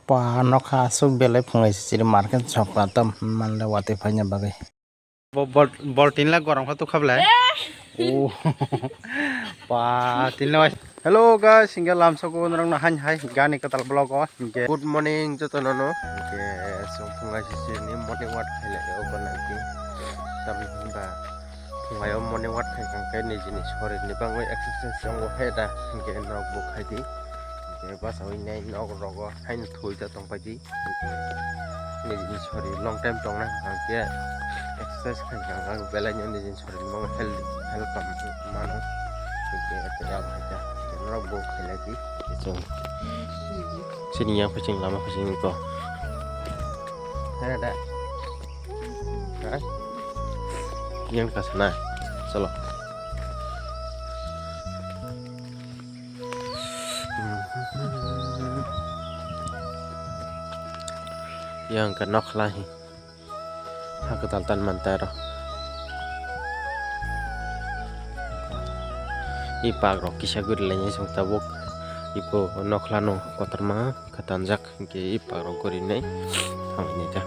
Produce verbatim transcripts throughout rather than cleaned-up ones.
Pa nokha aswk belai phunglai siri market sokra tam manle watwi phaina bagwi. Bo bol, bol tin lakh gorong kha tukha belai. Oh. Pa tin lakh. Hello guys, hingke lamsoko norokno hain hai gani kwtal vlog o hingke. Good morning jotono no. Hingke song phunglai siri ni morning walk khailai o banai. Tam hinba phunglai o morning walk khai kang khe nijini sorir ni bagwi exercise tongo khe da hingke nok bo khai di. Hingke basa ui nai nok rogo. Haino thoi ta tong pai di. Nijini sorir long time tong na hwnkha khe exercise khai kha ang belai no nijini sorir ni bagwi health health kam mano. Hingke tei ang hai kha norok bo khailai di. Chwng chini yang phaising lama phaising ko. Hai da. Ha? Yang ka sana. Chalo. Yang ke nok lahi. Ha kwtal tan man taro. I pak rok kisa guri lai song tabuk. Ipo nok lano kotorma katanjak. Hingke i parok gorinai hamya ta.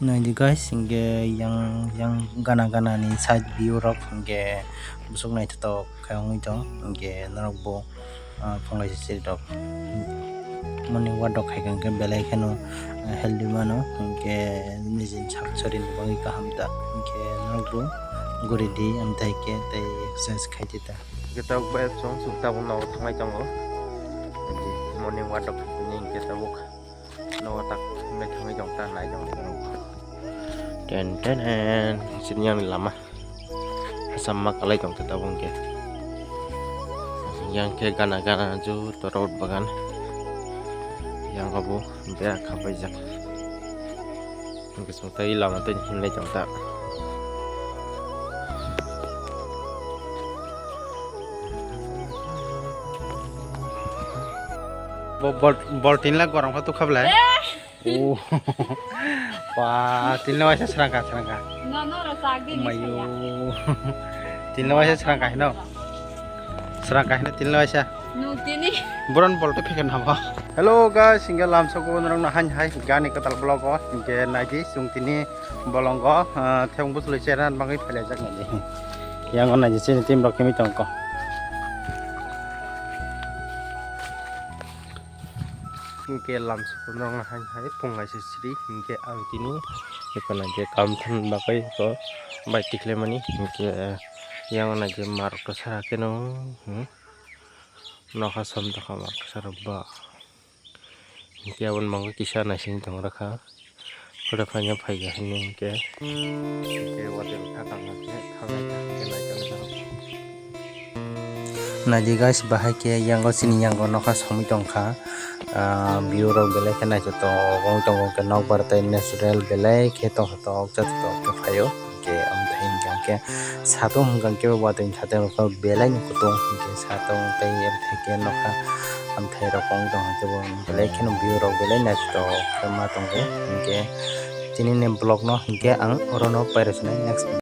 Naidi guys, hingke yang yang gana gana ni side view rok hingke bosok naithotok khe wngwi tong, hingke norok bo ah, phunglai siri rok morning walk rok khai kha hwnkhe belai kheno healthy mano, hwnkhe nijini sak sorini bagwi kaham ta, hwnkhe norokbo guri di, amtwi khe tei exercise khai di ta. Hwnkhe tabuk bai chwng chwng tabuk nogo thanglai tongo, morning walk rok khai hwnkhe tabuk. Nogo tak wngwi thangwi tong ta nai tong nai tong. Ten ten en sini yang lama. Asam ma kalai tong ta tabung ke. Yang ke gana gana ju to road bagan. Yang abu bera khapai jak. Hingke chwng tei lama tei hinlai tong ta. Bo bol, bol tin lakh gorong kha tukha belai. Oh. Pa, tin lakh waisa srangka, srangka. No, no, ro, chak di, ni Mayo. Saya. Tin lakh waisa srangka hino. Srangka hino tin lakh waisa. Nuk tini. Boron bol to phekan habo. Hello guys, hingke lamsoko norokno hain hai gani kwtal vlog o hingke naidi chwng tini bolongo, ah, thebong bwswlwi cheran bagwi phelaijak naidi. Yang o naidi chini team rok kemi tongko. Hingke lamsoko norokno hain hai phunglai se siri hingke ang tini ekana je kam than bagwi ko bai tikhlaimani hingke yang o naidi mar kwchara keno, hmm. Nokha som tokha ma kisa rwba. Hingke aboni bagwi kisa naising tong rakha. Kore phaina phaikha hini hingke. Hingke watwi rok thakang hingke thangnai ta hingke naikhe naikhe. Naidi guys, bahai khe yango chini yango nokha somwi tongkha. Ah, view rok belai khe naithotok wngwi tongo, hingke nokbar tei natural belai khe tongthotok, jathotok khe phaio. Hingke amthai hingka khe satung hingka khe watwi satung rok belai no kutung hingke satung tei amthai khe nokha amthai rok wng tong hingke bo belai kheno view rok belai naithotok khe ma tongo hingke tini ni vlog no hingke ang oro no pairwk sinai next video.